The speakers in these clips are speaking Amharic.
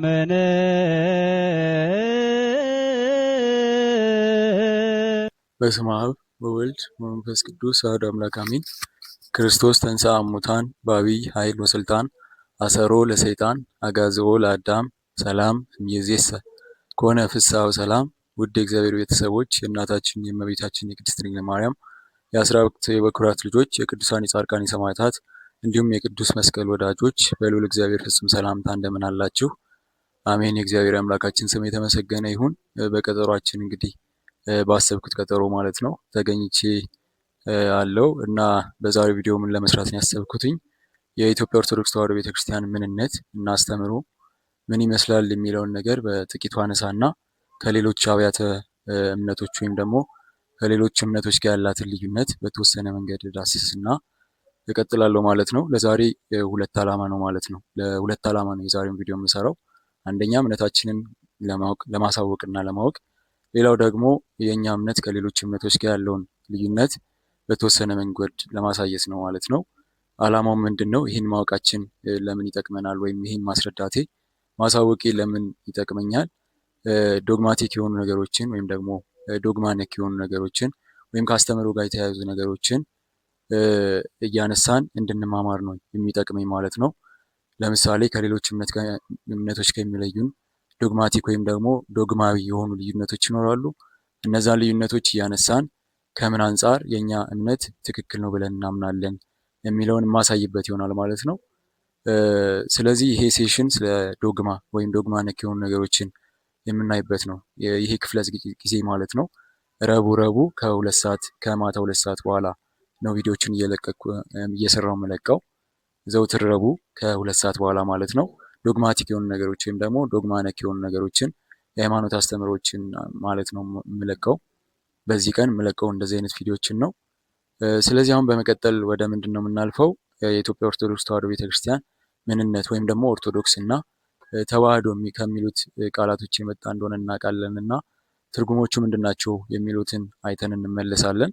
ታመነ። በስመ አብ ወወልድ ወመንፈስ ቅዱስ አሐዱ አምላክ አሜን። ክርስቶስ ተንሥአ እሙታን በዐቢይ ኃይል ወሥልጣን አሰሮ ለሰይጣን አግዓዞ ለአዳም ሰላም እምይእዜሰ ኮነ ፍስሐ ወሰላም። ውድ የእግዚአብሔር ቤተሰቦች፣ የእናታችን የእመቤታችን የቅድስት ድንግል ማርያም የአስራት የበኩራት ልጆች፣ የቅዱሳን የጻድቃን የሰማዕታት እንዲሁም የቅዱስ መስቀል ወዳጆች፣ በልዑል እግዚአብሔር ፍጹም ሰላምታ እንደምን አላችሁ? አሜን። የእግዚአብሔር አምላካችን ስም የተመሰገነ ይሁን። በቀጠሯችን እንግዲህ ባሰብኩት ቀጠሮ ማለት ነው ተገኝቼ አለው እና በዛሬው ቪዲዮ ምን ለመስራት ነው ያሰብኩትኝ፣ የኢትዮጵያ ኦርቶዶክስ ተዋሕዶ ቤተክርስቲያን ምንነት እና አስተምህሮ ምን ይመስላል የሚለውን ነገር በጥቂቱ አነሳና ከሌሎች አብያተ እምነቶች ወይም ደግሞ ከሌሎች እምነቶች ጋር ያላትን ልዩነት በተወሰነ መንገድ ዳስስና እቀጥላለሁ ማለት ነው። ለዛሬ ሁለት ዓላማ ነው ማለት ነው። ለሁለት ዓላማ ነው የዛሬውን ቪዲዮ የምሰራው። አንደኛ እምነታችንን ለማወቅ፣ ለማሳወቅ እና ለማወቅ፣ ሌላው ደግሞ የእኛ እምነት ከሌሎች እምነቶች ጋር ያለውን ልዩነት በተወሰነ መንገድ ለማሳየት ነው ማለት ነው። ዓላማው ምንድን ነው? ይህን ማወቃችን ለምን ይጠቅመናል? ወይም ይህን ማስረዳቴ ማሳወቄ ለምን ይጠቅመኛል? Dogmatic የሆኑ ነገሮችን ወይም ደግሞ ዶግማ ነክ የሆኑ ነገሮችን ወይም ከአስተምህሮ ጋር የተያያዙ ነገሮችን እያነሳን እንድንማማር ነው የሚጠቅመኝ ማለት ነው። ለምሳሌ ከሌሎች እምነቶች ከሚለዩን dogmatic ወይም ደግሞ ዶግማዊ የሆኑ ልዩነቶች ይኖራሉ። እነዛን ልዩነቶች እያነሳን ከምን አንጻር የእኛ እምነት ትክክል ነው ብለን እናምናለን የሚለውን የማሳይበት ይሆናል ማለት ነው። ስለዚህ ይሄ session ስለ ዶግማ ወይም ዶግማ ነክ የሆኑ ነገሮችን የምናይበት ነው። ይሄ ክፍለ ጊዜ ማለት ነው። ረቡዕ ረቡዕ ከ2 ሰዓት፣ ከማታ 2 ሰዓት በኋላ ነው ቪዲዮዎችን እየለቀኩ እየሰራው የምለቀው። ዘውትር ረቡዕ ከ2 ሰዓት በኋላ ማለት ነው። Dogmatic የሆኑ ነገሮች ወይም ደግሞ ዶግማ ነክ የሆኑ ነገሮችን፣ የሃይማኖት አስተምህሮችን ማለት ነው የምለቀው። በዚህ ቀን የምለቀው እንደዚህ አይነት ቪዲዮዎችን ነው። ስለዚህ አሁን በመቀጠል ወደ ምንድን ነው የምናልፈው? የኢትዮጵያ ኦርቶዶክስ ተዋሕዶ ቤተክርስቲያን ምንነት ወይም ደግሞ ኦርቶዶክስ እና ተዋሕዶ ከሚሉት ቃላቶች የመጣ እንደሆነ እናውቃለን እና ትርጉሞቹ ምንድን ናቸው የሚሉትን አይተን እንመለሳለን።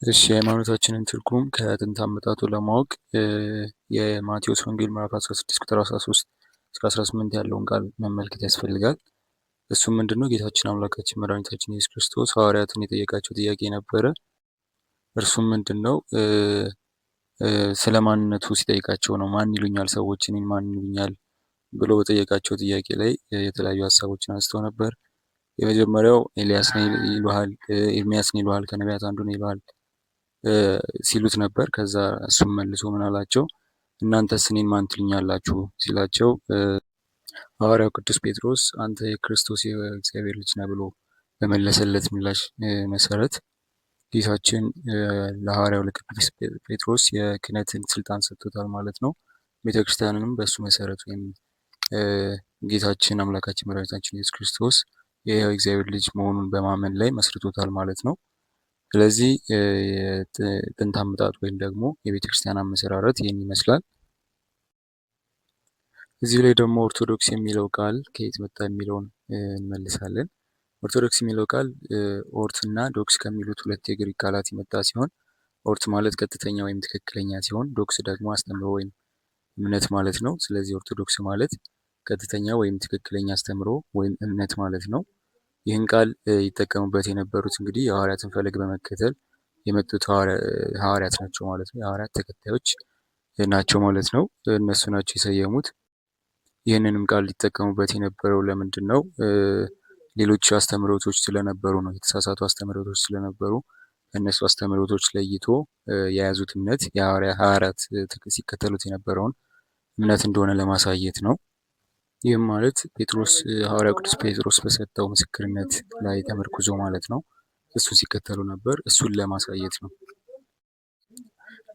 እሺ፣ የሃይማኖታችንን ትርጉም ከጥንት አመጣጡ ለማወቅ የማቴዎስ ወንጌል ምዕራፍ 16 ቁጥር 13 እስከ 18 ያለውን ቃል መመልከት ያስፈልጋል። እሱም ምንድነው? ጌታችን አምላካችን መድኃኒታችን ኢየሱስ ክርስቶስ ሐዋርያትን የጠየቃቸው ጥያቄ ነበረ። እርሱም ምንድነው? ስለ ማንነቱ ሲጠይቃቸው ነው። ማን ይሉኛል ሰዎች፣ እኔን ማን ይሉኛል ብሎ በጠየቃቸው ጥያቄ ላይ የተለያዩ ሀሳቦችን አንስተው ነበር። የመጀመሪያው ኤልያስ ነው ይሉሃል፣ ኤርሚያስ ነው ይሉሃል፣ ከነቢያት አንዱ ነው ይሉሃል ሲሉት ነበር። ከዛ እሱም መልሶ ምን አላቸው? እናንተስ እኔን ማን ትሉኛላችሁ ሲላቸው ሐዋርያው ቅዱስ ጴጥሮስ አንተ የክርስቶስ የእግዚአብሔር ልጅ ነህ ብሎ በመለሰለት ምላሽ መሰረት ጌታችን ለሐዋርያው ለቅዱስ ጴጥሮስ የክህነትን ስልጣን ሰጥቶታል ማለት ነው። ቤተክርስቲያንንም በእሱ መሰረት ወይም ጌታችን አምላካችን መድኃኒታችን ኢየሱስ ክርስቶስ የሕያው እግዚአብሔር ልጅ መሆኑን በማመን ላይ መስርቶታል ማለት ነው። ስለዚህ የጥንት አመጣጥ ወይም ደግሞ የቤተክርስቲያን አመሰራረት ይህን ይመስላል። እዚህ ላይ ደግሞ ኦርቶዶክስ የሚለው ቃል ከየት መጣ የሚለውን እንመልሳለን። ኦርቶዶክስ የሚለው ቃል ኦርት እና ዶክስ ከሚሉት ሁለት የግሪክ ቃላት የመጣ ሲሆን ኦርት ማለት ቀጥተኛ ወይም ትክክለኛ ሲሆን ዶክስ ደግሞ አስተምህሮ ወይም እምነት ማለት ነው። ስለዚህ ኦርቶዶክስ ማለት ቀጥተኛ ወይም ትክክለኛ አስተምህሮ ወይም እምነት ማለት ነው። ይህን ቃል ይጠቀሙበት የነበሩት እንግዲህ የሐዋርያትን ፈለግ በመከተል የመጡት ሐዋርያት ናቸው ማለት ነው። የሐዋርያት ተከታዮች ናቸው ማለት ነው። እነሱ ናቸው የሰየሙት። ይህንንም ቃል ሊጠቀሙበት የነበረው ለምንድን ነው? ሌሎች አስተምህሮቶች ስለነበሩ ነው። የተሳሳቱ አስተምህሮቶች ስለነበሩ ከእነሱ አስተምህሮቶች ለይቶ የያዙት እምነት የሐዋርያት ሲከተሉት የነበረውን እምነት እንደሆነ ለማሳየት ነው። ይህም ማለት ጴጥሮስ፣ ሐዋርያው ቅዱስ ጴጥሮስ በሰጠው ምስክርነት ላይ ተመርኩዞ ማለት ነው። እሱን ሲከተሉ ነበር። እሱን ለማሳየት ነው።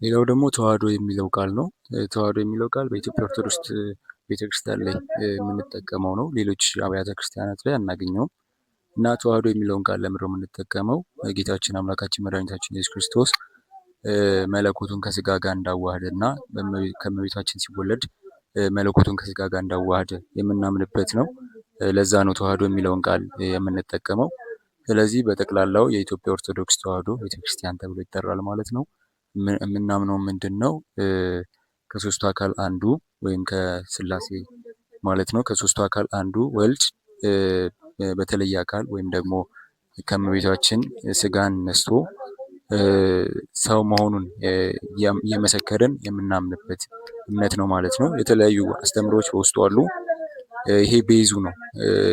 ሌላው ደግሞ ተዋሕዶ የሚለው ቃል ነው። ተዋሕዶ የሚለው ቃል በኢትዮጵያ ኦርቶዶክስ ቤተክርስቲያን ላይ የምንጠቀመው ነው። ሌሎች አብያተ ክርስቲያናት ላይ አናገኘውም። እና ተዋሕዶ የሚለውን ቃል ለምንድነው የምንጠቀመው? ጌታችን አምላካችን መድኃኒታችን ኢየሱስ ክርስቶስ መለኮቱን ከስጋ ጋር እንዳዋሃደ እና ከእመቤታችን ሲወለድ መለኮቱን ከስጋ ጋር እንዳዋሃደ የምናምንበት ነው። ለዛ ነው ተዋሕዶ የሚለውን ቃል የምንጠቀመው። ስለዚህ በጠቅላላው የኢትዮጵያ ኦርቶዶክስ ተዋሕዶ ቤተክርስቲያን ተብሎ ይጠራል ማለት ነው። የምናምነው ምንድን ነው? ከሶስቱ አካል አንዱ ወይም ከስላሴ ማለት ነው። ከሶስቱ አካል አንዱ ወልድ በተለየ አካል ወይም ደግሞ ከእመቤታችን ስጋን ነስቶ ሰው መሆኑን እየመሰከርን የምናምንበት እምነት ነው ማለት ነው። የተለያዩ አስተምህሮዎች በውስጡ አሉ። ይሄ base ኡ ነው።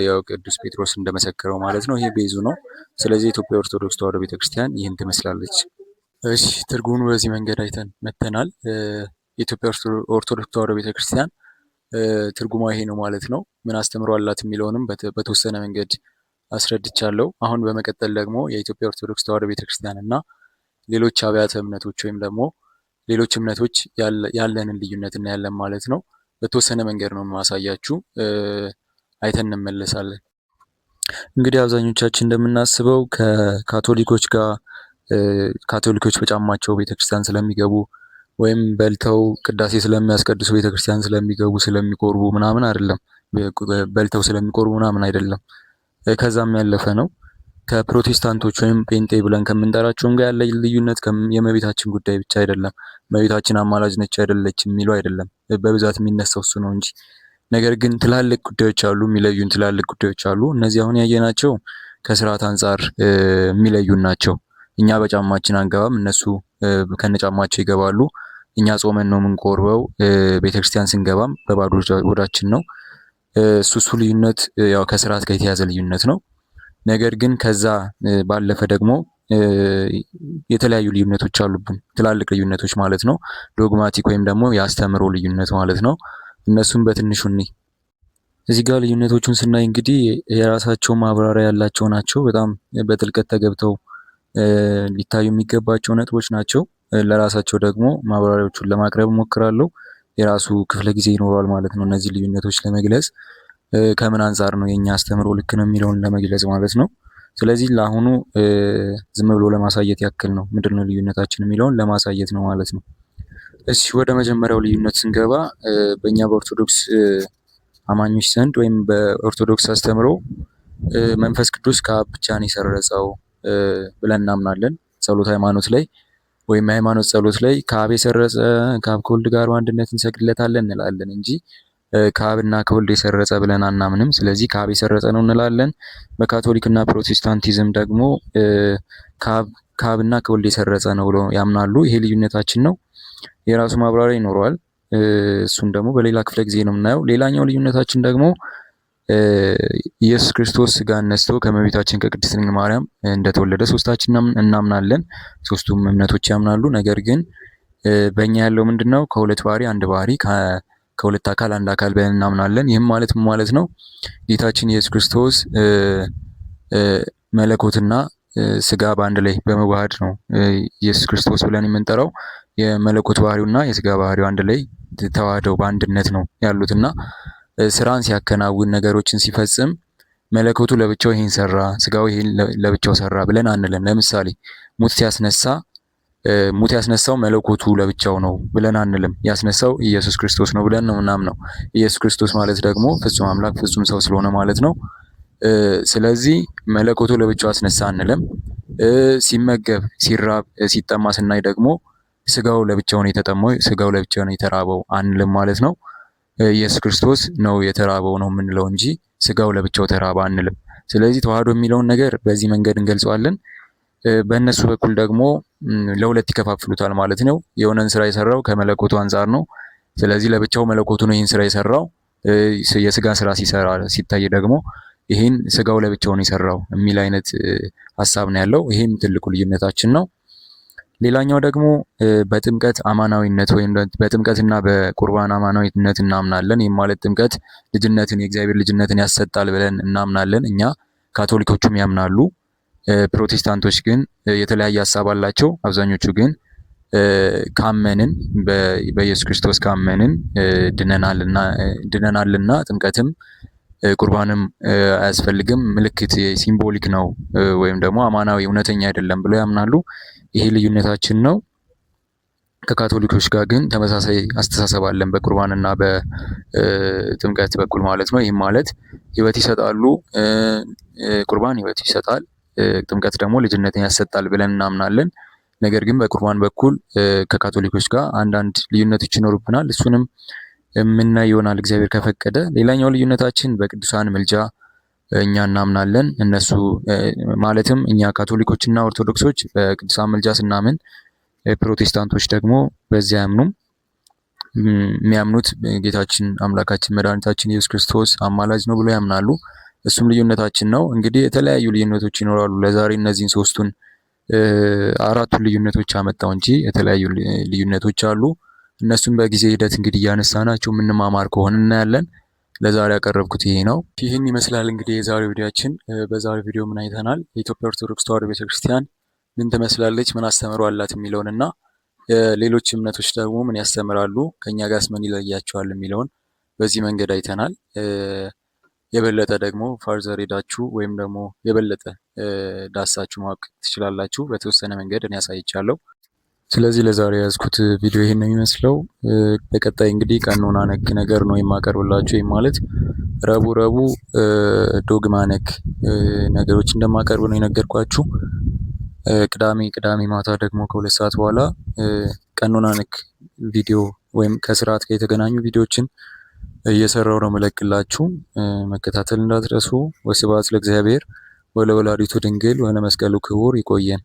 ያው ቅዱስ ጴጥሮስ እንደመሰከረው ማለት ነው። ይሄ base ኡ ነው። ስለዚህ የኢትዮጵያ ኦርቶዶክስ ተዋሕዶ ቤተክርስቲያን ይህን ትመስላለች። እሺ ትርጉሙን በዚህ መንገድ አይተን መተናል። የኢትዮጵያ ኦርቶዶክስ ተዋሕዶ ቤተክርስቲያን ትርጉሟ ይሄ ነው ማለት ነው። ምን አስተምህሮ አላት የሚለውንም በተወሰነ መንገድ አስረድቻለሁ። አሁን በመቀጠል ደግሞ የኢትዮጵያ ኦርቶዶክስ ተዋሕዶ ቤተክርስቲያን እና ሌሎች አብያተ እምነቶች ወይም ደግሞ ሌሎች እምነቶች ያለንን ልዩነት እናያለን ማለት ነው። በተወሰነ መንገድ ነው የማሳያችሁ፣ አይተን እንመለሳለን። እንግዲህ አብዛኞቻችን እንደምናስበው ከካቶሊኮች ጋር ካቶሊኮች በጫማቸው ቤተክርስቲያን ስለሚገቡ ወይም በልተው ቅዳሴ ስለሚያስቀድሱ ቤተክርስቲያን ስለሚገቡ ስለሚቆርቡ ምናምን አይደለም። በልተው ስለሚቆርቡ ምናምን አይደለም። ከዛም ያለፈ ነው። ከፕሮቴስታንቶች ወይም ጴንጤ ብለን ከምንጠራቸውም ጋር ያለ ልዩነት የእመቤታችን ጉዳይ ብቻ አይደለም። እመቤታችን አማላጅ ነች አይደለች የሚለው አይደለም። በብዛት የሚነሳው እሱ ነው እንጂ ነገር ግን ትላልቅ ጉዳዮች አሉ፣ የሚለዩን ትላልቅ ጉዳዮች አሉ። እነዚህ አሁን ያየናቸው ከስርዓት አንጻር የሚለዩን ናቸው። እኛ በጫማችን አንገባም፣ እነሱ ከነጫማቸው ይገባሉ። እኛ ጾመን ነው የምንቆርበው። ቤተክርስቲያን ስንገባም በባዶ ሆዳችን ነው። እሱ ልዩነት ያው ከስርዓት ጋር የተያዘ ልዩነት ነው። ነገር ግን ከዛ ባለፈ ደግሞ የተለያዩ ልዩነቶች አሉብን፣ ትላልቅ ልዩነቶች ማለት ነው። dogmatic ወይም ደግሞ የአስተምህሮ ልዩነት ማለት ነው። እነሱም በትንሹ እኔ እዚህ ጋር ልዩነቶቹን ስናይ እንግዲህ የራሳቸው ማብራሪያ ያላቸው ናቸው። በጣም በጥልቀት ተገብተው ሊታዩ የሚገባቸው ነጥቦች ናቸው። ለራሳቸው ደግሞ ማብራሪያዎቹን ለማቅረብ እሞክራለሁ። የራሱ ክፍለ ጊዜ ይኖረዋል ማለት ነው። እነዚህ ልዩነቶች ለመግለጽ ከምን አንጻር ነው የኛ አስተምህሮ ልክ ነው የሚለውን ለመግለጽ ማለት ነው። ስለዚህ ለአሁኑ ዝም ብሎ ለማሳየት ያክል ነው፣ ምንድነው ልዩነታችን የሚለውን ለማሳየት ነው ማለት ነው። እሺ ወደ መጀመሪያው ልዩነት ስንገባ በእኛ በኦርቶዶክስ አማኞች ዘንድ ወይም በኦርቶዶክስ አስተምህሮ መንፈስ ቅዱስ ከአብ ብቻ ነው የሰረጸው ብለን እናምናለን። ጸሎተ ሃይማኖት ላይ ወይም የሃይማኖት ጸሎት ላይ ከአብ የሰረጸ ከአብ ከወልድ ጋር በአንድነት እንሰግድለታለን እንላለን እንጂ ከአብና ከወልድ የሰረጸ ብለን አናምንም። ስለዚህ ከአብ የሰረጸ ነው እንላለን። በካቶሊክና ፕሮቴስታንቲዝም ደግሞ ከአብና ከወልድ የሰረጸ ነው ብለው ያምናሉ። ይሄ ልዩነታችን ነው። የራሱ ማብራሪያ ይኖረዋል። እሱን ደግሞ በሌላ ክፍለ ጊዜ ነው የምናየው። ሌላኛው ልዩነታችን ደግሞ ኢየሱስ ክርስቶስ ስጋን ነስቶ ከእመቤታችን ከቅድስት ድንግል ማርያም እንደተወለደ ሶስታችን እናምናለን። ሶስቱም እምነቶች ያምናሉ። ነገር ግን በእኛ ያለው ምንድነው? ከሁለት ባህሪ አንድ ባህሪ፣ ከሁለት አካል አንድ አካል ብለን እናምናለን። ይህም ማለት ምን ማለት ነው? ጌታችን ኢየሱስ ክርስቶስ መለኮትና ስጋ በአንድ ላይ በመዋሃድ ነው ኢየሱስ ክርስቶስ ብለን የምንጠራው። የመለኮት ባህሪውና የስጋ ባህሪው አንድ ላይ ተዋህደው በአንድነት ነው ያሉትና ስራን ሲያከናውን ነገሮችን ሲፈጽም መለኮቱ ለብቻው ይሄን ሰራ፣ ስጋው ይሄን ለብቻው ሰራ ብለን አንልም። ለምሳሌ ሙት ሲያስነሳ ሙት ያስነሳው መለኮቱ ለብቻው ነው ብለን አንልም። ያስነሳው ኢየሱስ ክርስቶስ ነው ብለን ነው ምናምነው። ኢየሱስ ክርስቶስ ማለት ደግሞ ፍጹም አምላክ ፍጹም ሰው ስለሆነ ማለት ነው። ስለዚህ መለኮቱ ለብቻው አስነሳ አንልም። ሲመገብ፣ ሲራብ፣ ሲጠማ ስናይ ደግሞ ስጋው ለብቻው ነው የተጠማው፣ ስጋው ለብቻው ነው የተራበው አንልም ማለት ነው። ኢየሱስ ክርስቶስ ነው የተራበው ነው የምንለው እንጂ ስጋው ለብቻው ተራበ አንልም። ስለዚህ ተዋህዶ የሚለውን ነገር በዚህ መንገድ እንገልጸዋለን። በእነሱ በኩል ደግሞ ለሁለት ይከፋፍሉታል ማለት ነው። የሆነን ስራ የሰራው ከመለኮቱ አንጻር ነው። ስለዚህ ለብቻው መለኮቱ ነው ይህን ስራ የሰራው። የስጋ ስራ ሲሰራ ሲታይ ደግሞ ይህን ስጋው ለብቻው ነው የሰራው የሚል አይነት ሀሳብ ነው ያለው። ይህም ትልቁ ልዩነታችን ነው። ሌላኛው ደግሞ በጥምቀት አማናዊነት ወይም በጥምቀትና በቁርባን አማናዊነት እናምናለን። ይህም ማለት ጥምቀት ልጅነትን የእግዚአብሔር ልጅነትን ያሰጣል ብለን እናምናለን። እኛ ካቶሊኮቹም ያምናሉ። ፕሮቴስታንቶች ግን የተለያየ ሀሳብ አላቸው። አብዛኞቹ ግን ካመንን በኢየሱስ ክርስቶስ ካመንን ድነናልና ጥምቀትም ቁርባንም አያስፈልግም፣ ምልክት symbolic ነው ወይም ደግሞ አማናዊ እውነተኛ አይደለም ብለው ያምናሉ። ይሄ ልዩነታችን ነው። ከካቶሊኮች ጋር ግን ተመሳሳይ አስተሳሰብ አለን በቁርባንና በጥምቀት በኩል ማለት ነው። ይህም ማለት ሕይወት ይሰጣሉ፣ ቁርባን ሕይወት ይሰጣል፣ ጥምቀት ደግሞ ልጅነትን ያሰጣል ብለን እናምናለን። ነገር ግን በቁርባን በኩል ከካቶሊኮች ጋር አንዳንድ ልዩነቶች ይኖሩብናል። እሱንም የምናይ ይሆናል እግዚአብሔር ከፈቀደ። ሌላኛው ልዩነታችን በቅዱሳን ምልጃ እኛ እናምናለን፣ እነሱ ማለትም እኛ ካቶሊኮች እና ኦርቶዶክሶች በቅዱሳን ምልጃ ስናምን፣ ፕሮቴስታንቶች ደግሞ በዚያ አያምኑም። የሚያምኑት ጌታችን አምላካችን መድኃኒታችን ኢየሱስ ክርስቶስ አማላጅ ነው ብሎ ያምናሉ። እሱም ልዩነታችን ነው። እንግዲህ የተለያዩ ልዩነቶች ይኖራሉ። ለዛሬ እነዚህን ሶስቱን አራቱን ልዩነቶች አመጣው እንጂ የተለያዩ ልዩነቶች አሉ። እነሱም በጊዜ ሂደት እንግዲህ እያነሳናቸው የምንማማር ከሆነ እናያለን። ለዛሬ ያቀረብኩት ይሄ ነው። ይህን ይመስላል እንግዲህ የዛሬው ቪዲዮአችን። በዛሬው ቪዲዮ ምን አይተናል? የኢትዮጵያ ኦርቶዶክስ ተዋሕዶ ቤተክርስቲያን ምን ትመስላለች፣ ምን አስተምሮ አላት የሚለውን እና ሌሎች እምነቶች ደግሞ ምን ያስተምራሉ፣ ከኛ ጋርስ ምን ይለያቸዋል የሚለውን በዚህ መንገድ አይተናል። የበለጠ ደግሞ further ሄዳችሁ ወይም ደግሞ የበለጠ ዳሳችሁ ማወቅ ትችላላችሁ። በተወሰነ መንገድ እኔ አሳይቻለሁ። ስለዚህ ለዛሬ የያዝኩት ቪዲዮ ይሄን ነው የሚመስለው። በቀጣይ እንግዲህ ቀኖና ነክ ነገር ነው የማቀርብላችሁ። ይህ ማለት ረቡዕ ረቡዕ ዶግማ ነክ ነገሮች እንደማቀርብ ነው የነገርኳችሁ። ቅዳሜ ቅዳሜ ማታ ደግሞ ከ2 ሰዓት በኋላ ቀኖና ነክ ቪዲዮ ወይም ከስርዓት ጋር የተገናኙ ቪዲዮዎችን እየሰራው ነው መለቅላችሁ። መከታተል እንዳትረሱ። ወስብሐት ለእግዚአብሔር ወለወላዲቱ ድንግል ወለመስቀሉ ክቡር። ይቆየን።